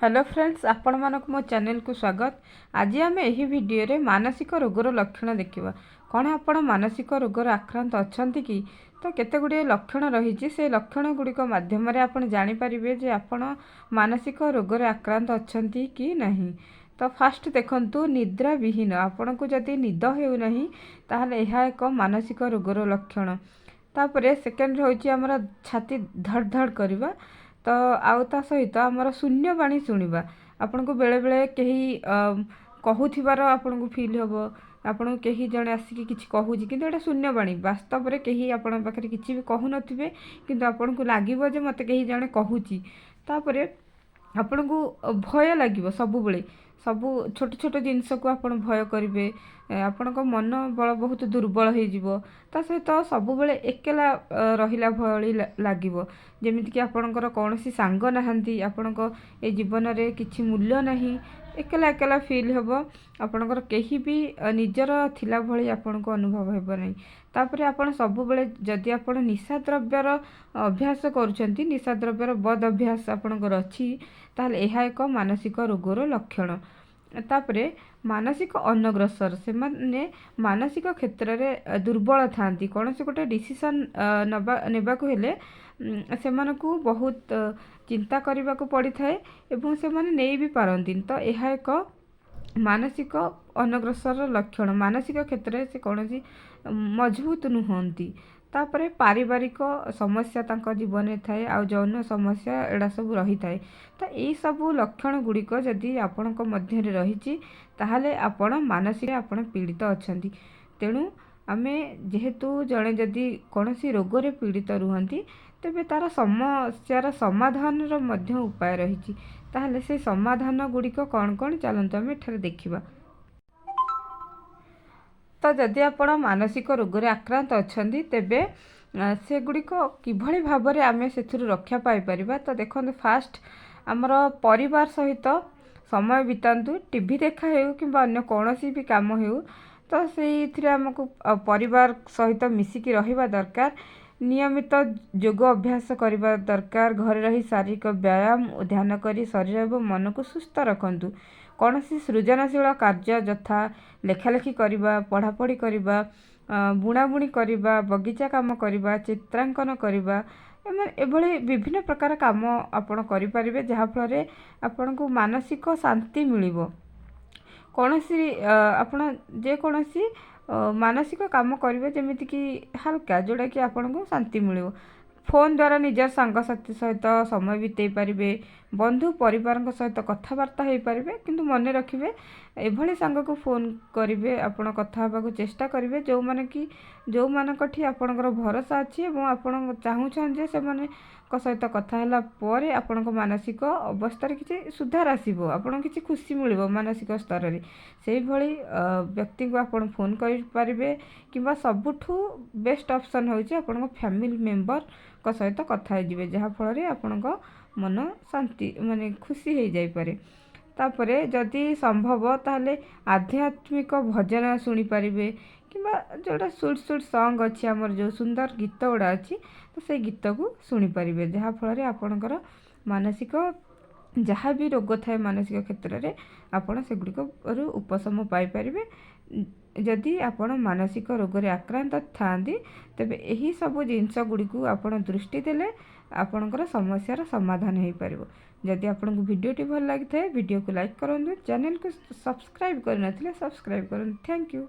Hello friends, ଆପଣମାନଙ୍କୁ ମୋ ଚ୍ୟାନେଲକୁ ସ୍ୱାଗତ। ଆଜି ଆମେ ଏହି ଭିଡ଼ିଓରେ ମାନସିକ ରୋଗର ଲକ୍ଷଣ ଦେଖିବା। କ'ଣ ଆପଣ ମାନସିକ ରୋଗର ଆକ୍ରାନ୍ତ ଅଛନ୍ତି କି? ତ କେତେ ଗୁଡ଼ିଏ ଲକ୍ଷଣ ରହିଛି, ସେ ଲକ୍ଷଣ ଗୁଡ଼ିକ ମାଧ୍ୟମରେ ଆପଣ ଜାଣିପାରିବେ ଯେ ଆପଣ ମାନସିକ ରୋଗରେ ଆକ୍ରାନ୍ତ ଅଛନ୍ତି କି ନାହିଁ। ତ ଫାଷ୍ଟ ଦେଖନ୍ତୁ, ନିଦ୍ରା ବିହୀନ। ଆପଣଙ୍କୁ ଯଦି ନିଦ ହେଉନାହିଁ, ତାହେଲେ ଏହା ଏକ ମାନସିକ ରୋଗର ଲକ୍ଷଣ। ତାପରେ ସେକେଣ୍ଡ ହେଉଛି ଆମର ଛାତି ଧଡ଼ ଧଡ଼ କରିବା। ତ ଆଉ ତା ସହିତ ଆମର ଶୂନ୍ୟବାଣୀ ଶୁଣିବା। ଆପଣଙ୍କୁ ବେଳେବେଳେ କେହି କହୁଥିବାର ଆପଣଙ୍କୁ ଫିଲ୍ ହେବ, ଆପଣଙ୍କୁ କେହି ଜଣେ ଆସିକି କିଛି କହୁଛି, କିନ୍ତୁ ଏଇଟା ଶୂନ୍ୟବାଣୀ। ବାସ୍ତବରେ କେହି ଆପଣଙ୍କ ପାଖରେ କିଛି ବି କହୁନଥିବେ, କିନ୍ତୁ ଆପଣଙ୍କୁ ଲାଗିବ ଯେ ମୋତେ କେହି ଜଣେ କହୁଛି। ତାପରେ ଆପଣଙ୍କୁ ଭୟ ଲାଗିବ ସବୁବେଳେ, ସବୁ ଛୋଟ ଛୋଟ ଜିନିଷକୁ ଆପଣ ଭୟ କରିବେ। ଆପଣଙ୍କ ମନୋବଳ ବହୁତ ଦୁର୍ବଳ ହେଇଯିବ। ତା ସହିତ ସବୁବେଳେ ଏକଲା ରହିଲା ଭଳି ଲାଗିବ, ଯେମିତିକି ଆପଣଙ୍କର କୌଣସି ସାଙ୍ଗ ନାହାନ୍ତି, ଆପଣଙ୍କ ଏ ଜୀବନରେ କିଛି ମୂଲ୍ୟ ନାହିଁ। ଏକଲା ଏକଲା ଫିଲ୍ ହେବ, ଆପଣଙ୍କର କେହି ବି ନିଜର ଥିଲା ଭଳି ଆପଣଙ୍କୁ ଅନୁଭବ ହେବ ନାହିଁ। ତାପରେ ଆପଣ ସବୁବେଳେ ଯଦି ଆପଣ ନିଶା ଦ୍ରବ୍ୟର ଅଭ୍ୟାସ କରୁଛନ୍ତି, ନିଶା ଦ୍ରବ୍ୟର ବଦ ଅଭ୍ୟାସ ଆପଣଙ୍କର ଅଛି, ତାହେଲେ ଏହା ଏକ ମାନସିକ ରୋଗର ଲକ୍ଷଣ। ତାପରେ ମାନସିକ ଅନଗ୍ରସର। ସେମାନେ ମାନସିକ କ୍ଷେତ୍ରରେ ଦୁର୍ବଳ ଥାଆନ୍ତି। କୌଣସି ଗୋଟେ ଡିସିସନ୍ ନେବାକୁ ହେଲେ ସେମାନଙ୍କୁ ବହୁତ ଚିନ୍ତା କରିବାକୁ ପଡ଼ିଥାଏ ଏବଂ ସେମାନେ ନେଇ ବି ପାରନ୍ତିନି। ତ ଏହା ଏକ ମାନସିକ ଅନଗ୍ରସର ଲକ୍ଷଣ। ମାନସିକ କ୍ଷେତ୍ରରେ ସେ କୌଣସି ମଜବୁତ ନୁହନ୍ତି। ତାପରେ ପାରିବାରିକ ସମସ୍ୟା ତାଙ୍କ ଜୀବନରେ ଥାଏ ଆଉ ଯୌନ ସମସ୍ୟା, ଏଗୁଡ଼ା ସବୁ ରହିଥାଏ। ତ ଏଇସବୁ ଲକ୍ଷଣ ଗୁଡ଼ିକ ଯଦି ଆପଣଙ୍କ ମଧ୍ୟରେ ରହିଛି, ତାହେଲେ ଆପଣ ମାନସିକ ଆପଣ ପୀଡ଼ିତ ଅଛନ୍ତି। ତେଣୁ ଆମେ ଯେହେତୁ ଜଣେ ଯଦି କୌଣସି ରୋଗରେ ପୀଡ଼ିତ ରୁହନ୍ତି, ତେବେ ତା'ର ସମସ୍ୟାର ସମାଧାନର ମଧ୍ୟ ଉପାୟ ରହିଛି। ତାହେଲେ ସେ ସମାଧାନ ଗୁଡ଼ିକ କ'ଣ କ'ଣ, ଚାଲନ୍ତୁ ଆମେ ଏଠାରେ ଦେଖିବା। ତ ଯଦି ଆପଣ ମାନସିକ ରୋଗରେ ଆକ୍ରାନ୍ତ ଅଛନ୍ତି, ତେବେ ସେଗୁଡ଼ିକ କିଭଳି ଭାବରେ ଆମେ ସେଥିରୁ ରକ୍ଷା ପାଇପାରିବା? ତ ଦେଖନ୍ତୁ, ଫାଷ୍ଟ ଆମର ପରିବାର ସହିତ ସମୟ ବିତାନ୍ତୁ। ଟିଭି ଦେଖା ହେଉ କିମ୍ବା ଅନ୍ୟ କୌଣସି ବି କାମ ହେଉ, ତ ସେଇଥିରେ ଆମକୁ ପରିବାର ସହିତ ମିଶିକି ରହିବା ଦରକାର। ନିୟମିତ ଯୋଗ ଅଭ୍ୟାସ କରିବା ଦରକାର। ଘରେ ରହି ଶାରୀରିକ ବ୍ୟାୟାମ ଓ ଧ୍ୟାନ କରି ଶରୀର ଏବଂ ମନକୁ ସୁସ୍ଥ ରଖନ୍ତୁ। କୌଣସି ସୃଜନଶୀଳ କାର୍ଯ୍ୟ ଯଥା ଲେଖାଲେଖି କରିବା, ପଢ଼ାପଢ଼ି କରିବା, ବୁଣାବୁଣି କରିବା, ବଗିଚା କାମ କରିବା, ଚିତ୍ରାଙ୍କନ କରିବା, ଏମାନେ ଏଭଳି ବିଭିନ୍ନ ପ୍ରକାର କାମ ଆପଣ କରିପାରିବେ, ଯାହାଫଳରେ ଆପଣଙ୍କୁ ମାନସିକ ଶାନ୍ତି ମିଳିବ। କୌଣସି ଆପଣ ଯେକୌଣସି ମାନସିକ କାମ କରିବେ, ଯେମିତିକି ହାଲକା, ଯେଉଁଟାକି ଆପଣଙ୍କୁ ଶାନ୍ତି ମିଳିବ। ଫୋନ୍ ଦ୍ୱାରା ନିଜ ସାଙ୍ଗସାଥି ସହିତ ସମୟ ବିତେଇ ପାରିବେ, ବନ୍ଧୁ ପରିବାରଙ୍କ ସହିତ କଥାବାର୍ତ୍ତା ହେଇପାରିବେ। କିନ୍ତୁ ମନେ ରଖିବେ, ଏଭଳି ସାଙ୍ଗକୁ ଫୋନ୍ କରିବେ ଆପଣ, କଥା ହେବାକୁ ଚେଷ୍ଟା କରିବେ, ଯେଉଁମାନେ କି ଯେଉଁମାନଙ୍କଠି ଆପଣଙ୍କର ଭରସା ଅଛି ଏବଂ ଆପଣ ଚାହୁଁଛନ୍ତି ଯେ ସେମାନଙ୍କ ସହିତ କଥା ହେଲା ପରେ ଆପଣଙ୍କ ମାନସିକ ଅବସ୍ଥାରେ କିଛି ସୁଧାର ଆସିବ, ଆପଣଙ୍କୁ କିଛି ଖୁସି ମିଳିବ ମାନସିକ ସ୍ତରରେ। ସେଇଭଳି ବ୍ୟକ୍ତିଙ୍କୁ ଆପଣ ଫୋନ୍ କରିପାରିବେ କିମ୍ବା ସବୁଠୁ ବେଷ୍ଟ ଅପସନ୍ ହେଉଛି ଆପଣଙ୍କ ଫ୍ୟାମିଲି ମେମ୍ବରଙ୍କ ସହିତ କଥା ହେଇଯିବେ, ଯାହାଫଳରେ ଆପଣଙ୍କ ମନ ଶାନ୍ତି, ମାନେ ଖୁସି ହେଇଯାଇପାରେ। ତାପରେ ଯଦି ସମ୍ଭବ, ତାହେଲେ ଆଧ୍ୟାତ୍ମିକ ଭଜନ ଶୁଣିପାରିବେ କିମ୍ବା ଯେଉଁଟା ସୁଇଟ୍ ସୁଇଟ୍ ସଙ୍ଗ୍ ଅଛି, ଆମର ଯେଉଁ ସୁନ୍ଦର ଗୀତ ଗୁଡ଼ା ଅଛି, ତ ସେଇ ଗୀତକୁ ଶୁଣିପାରିବେ, ଯାହାଫଳରେ ଆପଣଙ୍କର ମାନସିକ ଯାହା ବି ରୋଗ ଥାଏ ମାନସିକ କ୍ଷେତ୍ରରେ, ଆପଣ ସେଗୁଡ଼ିକରୁ ଉପଶମ ପାଇପାରିବେ। ଯଦି ଆପଣ ମାନସିକ ରୋଗରେ ଆକ୍ରାନ୍ତ ଥାଆନ୍ତି, ତେବେ ଏହି ସବୁ ଜିନିଷ ଗୁଡ଼ିକୁ ଆପଣ ଦୃଷ୍ଟି ଦେଲେ ଆପଣଙ୍କର ସମସ୍ୟାର ସମାଧାନ ହେଇପାରିବ। ଯଦି ଆପଣଙ୍କୁ ଭିଡ଼ିଓଟି ଭଲ ଲାଗିଥାଏ, ଭିଡ଼ିଓକୁ ଲାଇକ୍ କରନ୍ତୁ। ଚ୍ୟାନେଲକୁ ସବସ୍କ୍ରାଇବ୍ କରିନଥିଲେ ସବସ୍କ୍ରାଇବ୍ କରନ୍ତୁ। Thank you.